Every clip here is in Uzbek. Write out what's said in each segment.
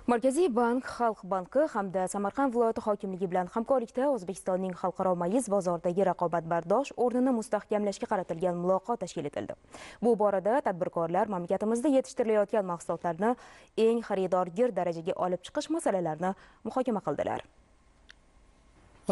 Markaziy bank, Xalq banki hamda Samarqand viloyati hokimligi bilan hamkorlikda O'zbekistonning xalqaro mayiz bozoridagi raqobatbardosh o'rnini mustahkamlashga qaratilgan muloqot tashkil etildi. Bu borada tadbirkorlar mamlakatimizda yetishtirilayotgan mahsulotlarni eng xaridorgir darajaga olib chiqish masalalarini muhokama qildilar.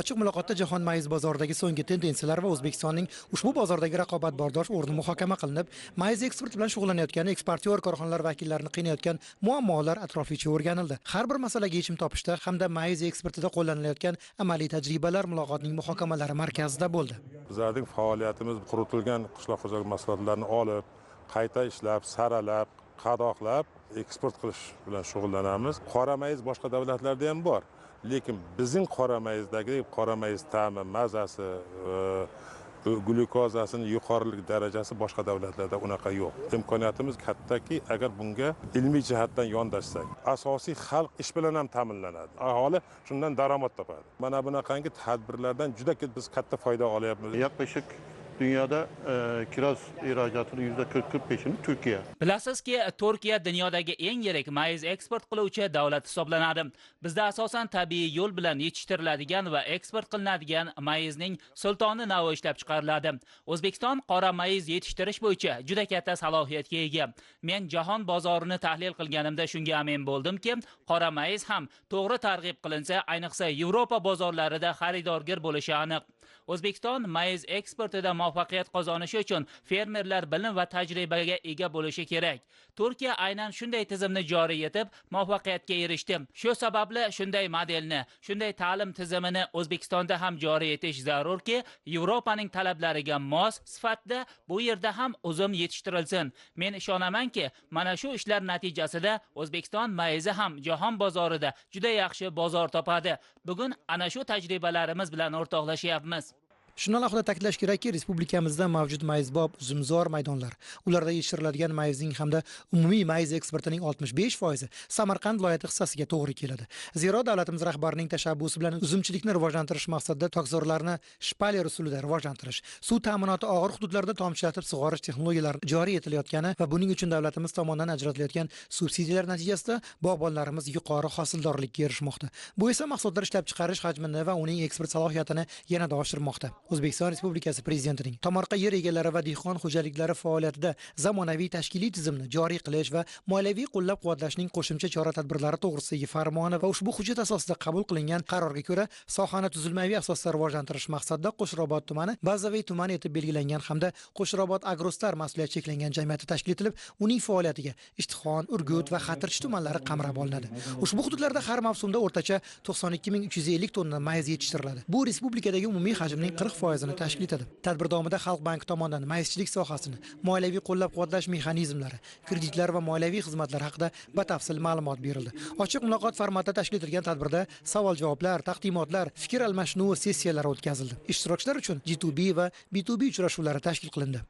Ochiq muloqotda jahon mayiz bozoridagi so'nggi tendensiyalar va O'zbekistonning ushbu bozordagi raqobatbardosh o'rni muhokama qilinib, mayiz eksporti bilan shug'ullanayotgan eksportyor korxonalar vakillarini qiynayotgan muammolar atroflicha o'rganildi. Har bir masalaga yechim topishda hamda mayiz eksportida qo'llanilayotgan amaliy tajribalar muloqotning muhokamalari markazida bo'ldi. Bizlarning faoliyatimiz quritilgan qishloq xo'jalik mahsulotlarini olib, qayta ishlab, saralab, qadoqlab eksport qilish bilan shug'ullanamiz. Qora mayiz boshqa davlatlarda ham bor. Lekin bizning qora mayizdagi qora mayiz ta'mi, mazasi, glyukozasining yuqorilik darajasi boshqa davlatlarda unaqa yo'q. Imkoniyatimiz kattaki, agar bunga ilmiy jihatdan yondashsak, asosiy xalq ish bilan ham ta'minlanadi. Aholi shundan daromad topadi. Mana bunaqangi tadbirlardan juda biz katta foyda olyapmiz. Yaklaşık dünyada kiraz ihracatının %40-45'ini Türkiye. Bilasizki, Turkiya dunyodagi eng yirik mayiz eksport qiluvchi davlat hisoblanadi. Bizda asosan tabiiy yo'l bilan yetishtiriladigan va eksport qilinadigan mayizning sultoni navi ishlab chiqariladi. O'zbekiston qora mayiz yetishtirish bo'yicha juda katta salohiyatga ega. Men jahon bozorini tahlil qilganimda shunga amin bo'ldimki, qora mayiz ham to'g'ri targ'ib qilinsa, ayniqsa Yevropa bozorlarida xaridorgir bo'lishi aniq. O'zbekiston mayiz eksportida muvaffaqiyat qozonishi uchun fermerlar bilim va tajribaga ega bo'lishi kerak. Turkiya aynan shunday tizimni joriy etib, muvaffaqiyatga erishdi. Shu sababli shunday modelni, shunday ta'lim tizimini O'zbekistonda ham joriy etish zarurki, Yevropaning talablariga mos sifatda bu yerda ham uzum yetishtirilsin. Men ishonamanki, mana shu ishlar natijasida O'zbekiston mayizi ham jahon bozorida juda yaxshi bozor topadi. Bugun ana shu tajribalarimiz bilan o'rtoqlashyapmiz. Shuni alohida ta'kidlash kerakki, respublikamizda mavjud mayizbob uzumzor maydonlar, ularda yetishtiriladigan mayizning hamda umumiy mayiz eksportining 65% Samarqand viloyati hissasiga to'g'ri keladi. Zero davlatimiz rahbarining tashabbusi bilan uzumchilikni rivojlantirish maqsadida tokzorlarni shpaler usulida rivojlantirish, suv ta'minoti og'ir hududlarda tomchilatib sug'orish texnologiyalari joriy etilayotgani va buning uchun davlatimiz tomonidan ajratilayotgan subsidiyalar natijasida bog'bonlarimiz yuqori hosildorlikka erishmoqda. Bu esa mahsulotlar ishlab chiqarish hajmini va uning eksport salohiyatini yanada oshirmoqda. O'zbekiston Respublikasi Prezidentining tomorqa yer egalari va dehqon xo'jaliklari faoliyatida zamonaviy tashkiliy tizimni joriy qilish va moliyaviy qo'llab-quvvatlashning qo'shimcha chora-tadbirlari to'g'risidagi farmoni va ushbu hujjat asosida qabul qilingan qarorga ko'ra, sohani tuzilmaviy asosda rivojlantirish maqsadida Qo'shrabot tumani bazaviy tuman etib belgilangan hamda Qo'shrabot Agrostar mas'uliyati cheklangan jamiyati tashkil etilib, uning faoliyatiga Ishtixon, Urgut va Xatirchi tumanlari qamrab olinadi. Ushbu hududlarda har mavsumda o'rtacha 92 350 tonna mayiz yetishtiriladi. Bu respublikadagi umumiy hajmning 40%ni tashkil etadi. Tadbir davomida Xalq banki tomonidan mayizchilik sohasini moliyaviy qo'llab-quvvatlash mexanizmlari, kreditlar va moliyaviy xizmatlar haqida batafsil ma'lumot berildi. Ochiq muloqot formatida tashkil etilgan tadbirda savol-javoblar, taqdimotlar, fikr almashinuvi sessiyalari o'tkazildi. Ishtirokchilar uchun G2B va B2B uchrashuvlari tashkil qilindi.